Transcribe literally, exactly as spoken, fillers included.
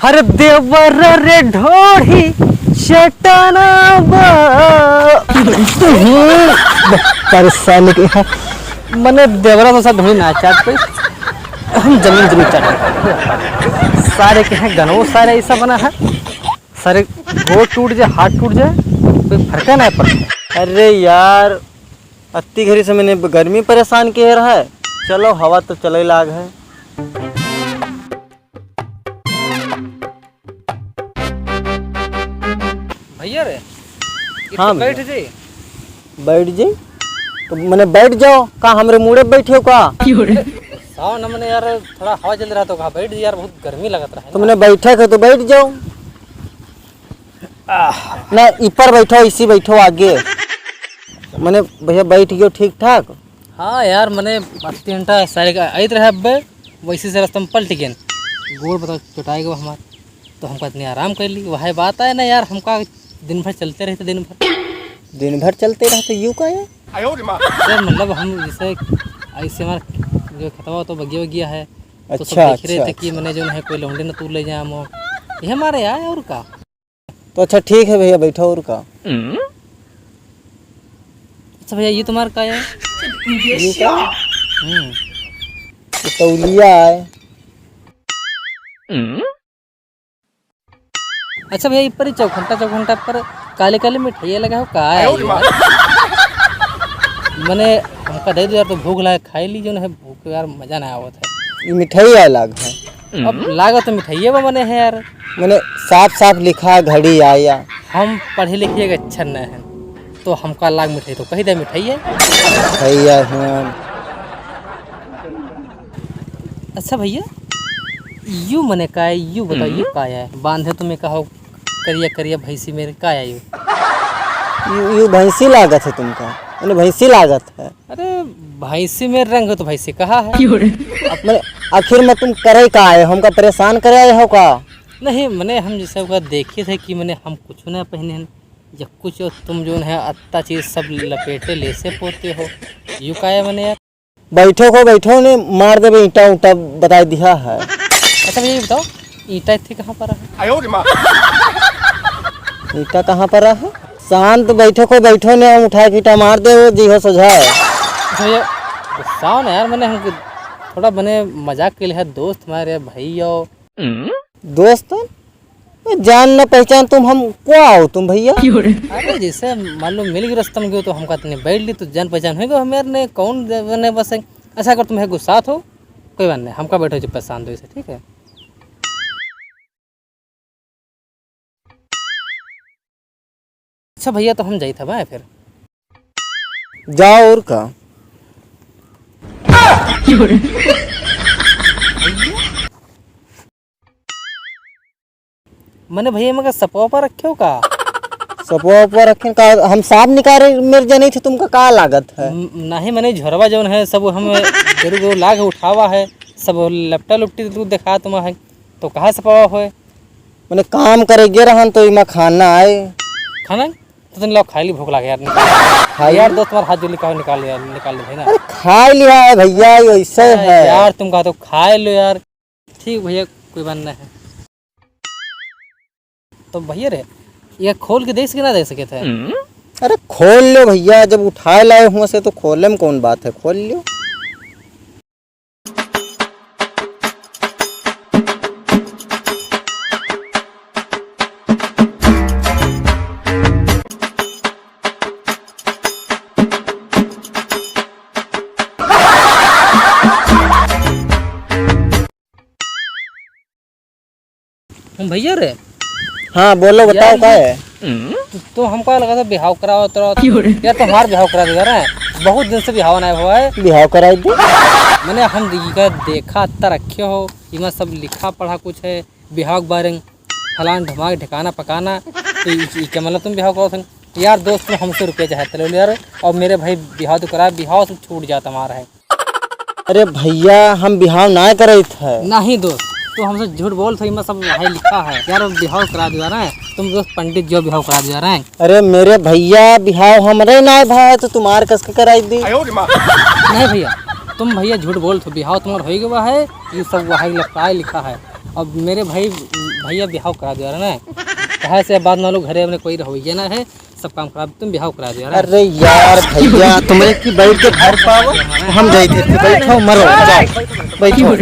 हर देवर रे ढोढ़ी चटना बा। परेशान के है। मने देवरा तो सब ढोढ़ी ना चाट पे, हम जमीन जमीन चाट पे। सारे के हैं गनो, सारे ऐसा बना है, सारे गोड़ टूट जाए, हाथ टूट जाए, कोई फर्क ना पड़ता। अरे यार, अत्ती घरी से मने गर्मी परेशान किहे रहा है। चलो, हवा तो चले लाग है। भैया रे, हाँ भैया। बैठ जी। बैठ जी? तो मने बैठ जाओ, का हमरे मुड़े बैठे हो का? साव न मने यार, थोड़ा हवा चल रहा तो कहा बैठ जी यार, बहुत गर्मी लगत रहा है तो ना। मने बैठे के तो बैठ जाओ। ना, ऊपर बैठो, इसी बैठो आगे। मने भैया बैठ गयो ठीक ठाक। हाँ यार, मने अत्ती घंटा सारे का आइत रहे अब्बे, वैसे से रास्ता में पलट गए, गोड़ पता चोटाए गो हमार। तो हमका इतनी आराम कर ली, वह बात है ना यार, हमका दिन भर चलते रहते, दिन भर। दिन भर चलते रहते, यू का है? अरे मतलब हम जैसे ऐसे हमार जो खेतवा तो बगिया वगिया है, तो सब अच्छा, देख रहे अच्छा, थे कि अच्छा। मने जो है कोई लौंडे न तू ले जाए मो, ये हमारे आए और का। तो अच्छा ठीक है भैया, बैठो और का। अच्छा भैया, ये तुम्हार का है? ये का? हम्म। ये तौलिया है। अच्छा भैया, ये पर ही चौखंटा, चौखंटा पर काले काले मिठाइयाँ लगा हो, का है ये? मने हमका दे दो यार, तो भूख लागे, खाई ली जो है, भूख यार मजा ना आवत है। ये मिठाई आए लाग है। अब लागत तो मिठाइये बा मने है यार। मने साफ साफ लिखा है घड़ी आया। हम पढ़े लिखे के अच्छा न है, तो हमका लाग मिठाई तो कही दे मिठाइये। भैया हम। अच्छा भैया, यू मने का है, यू बताओ, यू हम्म? का है? बांधे तुम्हें कहो करिया करिया भैंसी मेरे, का है यू? यू, यू भैंसी लागत है तुमका, मने भैंसी लागत है। अरे भैंसी में रंग तो भैंसी कहा है। क्यों रे? अब मने आखिर में तुम करे का आए हो? हमका परेशान करे आए हो का? नहीं, मने हम जैसे ओकरा देखे थे कि मने हम कुछ ना पहने हैं, या कुछ तुम जो है अत्ता चीज सब लपेटे लेसे पोते हो, यू का है मने यार? बैठो को बैठो ने, मार देबे ईंटा उंटा बताई दिया है। अच्छा भैया ये बताओ, ईंटा इत्थे कहाँ पर है? ईंटा कहाँ पर है? शांत बैठो को बैठो ने, हम उठा के ईंटा मार दे, वो जी हो सोझा है। अच्छा भैया, गुस्सा हो ना यार, मने हम थोड़ा मने मजाक के लिए है, दोस्त हमारे भाई हो। दोस्त? ए, जान न पहचान तुम, हम को आओ तुम भैया? अरे जैसे मान लो मिल गए रास्ता में गयो तो हमका तने बैठ ली तो जान पहचान होइगा हमारे ने कौन ने बस है। अच्छा अगर तुम्हें गुस्सा हो कोई बात नहीं, हमका बैठो चुप शांत हो इसे, ठीक है? अच्छा भैया, तो हम जाइत हवा फिर। जाओ और का। मने भैया, मगर सपवा पर रखे हो का? सपवा पर रखे का? हम सांप निकाले मेरे जने थे, तुमका का लागत है? न-, नहीं, मने झोरवा जौन है, सब हम जरूर जरूर लाग उठावा है, सब लपटा लुपटी तू देखा तुम है, तो कहाँ सपवा होए? मने काम करे गे रहन तो इमा खाना आए। खाना? तो तुम लोग खाई ली, भूख लागे यार, निकाल। खाई यार ली? दोस्त हमारा हाथ जोड़ लिखा हो, निकाल यार, निकाल ले भाई ना। अरे खाई लिया है भैया, ये ऐसे अरे है। यार तुम कहा तो खाई लो यार। ठीक भैया, कोई बात नहीं है। तो भैया रे, ये खोल के दे सके ना दे सके थे? अरे खोल लो भैया, जब उठाए लाए हुआ से तो खोले में कौन बात है, खोल लो। हम भैया रे। हाँ, बोलो, यार, बताओ, का ये है? तो, तो हमका लगा था बिहाव कराओ तो। क्यों रे? यार, तुम्हार बिहाव करा देगा रे। बहुत दिन से बिहाव ना हुआ है। बिहाव कराई दे। मैंने हम इनका देखा, अत्ता रखे हो, इमा सब लिखा पढ़ा कुछ है, बिहाव के बारे में, फलान ढमाक, ढिकाना पकाना, तो ई, ई क्या मतलब तुम बिहाव करो थे? यार, दोस्त, तुम हमसे रुपया चाहे ले लो यार, और मेरे भाई बिहाव तो करा, बिहाव से छूट जाता हमारा है। अरे भैया, हम बिहाव ना करत है। नहीं दोस्त, तू हमसे झूठ बोल, तो इमा सब वही लिखा है। यार, बिहाव करा दिया रहे हैं। तुम दोस्त पंडित जो बिहाव करा दिया रहे हैं। अरे मेरे भैया, बिहाव हमरे ना भा है, तो तुम्हार कस के कराई दी। नहीं भैया, तुम भैया झूठ बोल, तो बिहाव तुम्हारा हो गया है, ये सब वही लिखा है, लिखा है। अब मेरे भाई, भैया बिहाव करा दियो यार ना, कहे से बाद मान लो घरे अपने कोई रहो, ये ना है, सब काम करा, तुम बिहाव करा दियो यार। अरे यार भैया, तुमरे की बैठ के घर पाओ, हम जाई थे, बैठो मरो, जाओ, बैठो।